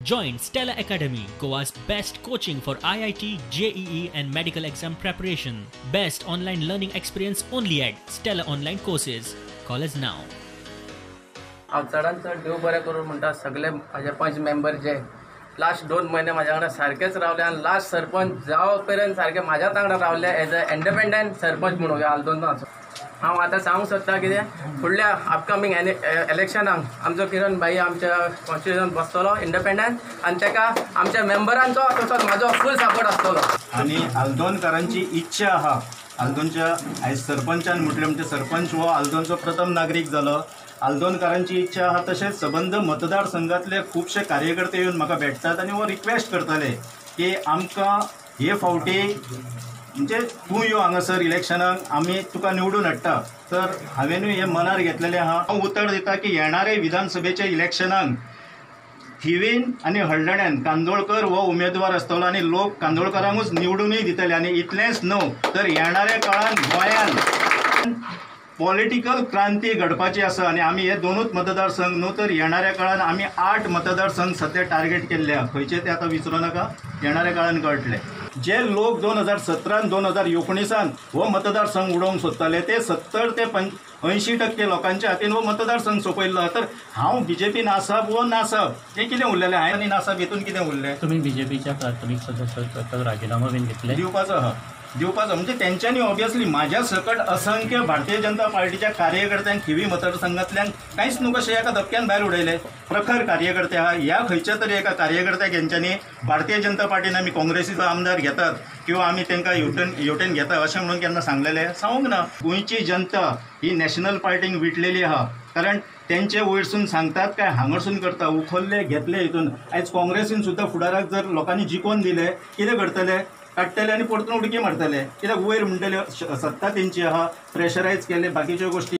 Join Stella Academy, Goa's best coaching for IIT, JEE and medical exam preparation. Best online learning experience only at Stella Online Courses. Call us now. हांव चडान चड देव बरें करूं म्हणटा सगळे म्हाजे पंच मेंबर जे लास्ट 2 म्हयने म्हाज्या वांगडा सारकेच रावले आनी लास्ट सरपंच जावं पर्यंत सारके म्हाज्याच वांगडा रावले एज अ इंडिपेंडंट सरपंच म्हणून आल्दोनाचो. हांव आतां सांगूंक सोदता कितें फुडल्या अपकमींग इलेक्शनाक आमचो किरण भाई आमच्या कॉन्स्टिट्युशन बसतलो इंडिपेंडंट आनी ताका आमच्या मेंबरांचो तसोच म्हाजो फूल सपोर्ट आसतलो. आनी आल्दोनकारांची इच्छा आहा आल्दोनच्या आयज सरपंचान म्हटलें म्हणजे सरपंच हो आल्दोनचो प्रथम नागरीक जालो. आल्दोनकारांची इच्छा आहा तशेंच सबंद मतदारसंघातले खुबशे कार्यकर्ते येवन म्हाका भेटतात आनी हो रिक्वेस्ट करताले की आमकां हे फावटी म्हणजे तूं यो हांगासर इलेक्शनाक आमी तुका निवडून हाडटा. तर हांवेनूय हें मनार घेतलेलें आहा. हांव उतर दिता की येणारे विधानसभेच्या इलेक्शनाक थिवीन आनी हळदण्यान कांदोळकर हो उमेदवार आसतलो आनी लोक कांदोळकरांकूच निवडूनय दितले. आनी इतलेंच न्हू तर येणाऱ्या काळान गोंयान पॉलिटिकल क्रांती घडपाची आसा आनी आमी हे दोनूच मतदारसंघ न्हू तर येणाऱ्या काळान आमी 8 मतदारसंघ सद्या टार्गेट केल्ले आहा. खंयचे ते आतां विचारूं नाका, येणाऱ्या काळान कळटले. जे लोक 2017 2019 हो मतदारसंघ उडोवंक सोदताले ते 70 ते 80% लोकांच्या हातीन हो मतदारसंघ सोंपयल्लो. तर हांव बीजेपीन आसप वो नासप हें कितें उरलेलें हांवें आनी नासप हितून कितें उरलें? तुमी बीजेपीच्या प्राथमीक सदस्यत्वाचो राजिनामो बीन घेतले दिवपाचो आहा, दिवपाचो म्हणजे तेंच्यांनी ऑब्वियसली म्हाज्या सकट असंख्य भारतीय जनता पार्टीच्या कार्यकर्त्यांक थिवी मतदारसंघांतल्यान कांयच न्हू कशें एका धपक्यान भायर उडयले. प्रखर कार्यकर्ते आहा. ह्या खंयच्या तरी एका कार्यकर्त्याक हेंच्यांनी भारतीय जनता पार्टीन आमी काँग्रेसीचो आमदार घेतात किंवा आमी तांकां युटर्न घेता अशें म्हणून केन्ना सांगलेलें सांगूंक ना. गोंयची जनता ही नॅशनल पार्टीक विटलेली आहा कारण तेंचे वयरसून सांगतात काय हांगासून करता उखल्ले घेतले हितून. आयज काँग्रेसीन सुद्दां फुडाराक जर लोकांनी जिखोवन दिले कितें करतले, काडटले आनी परतून उडकी मारतले. कित्याक वयर म्हणटले सत्ता तेंची आहा, प्रेशरायज केले बाकीच्यो गोश्टी.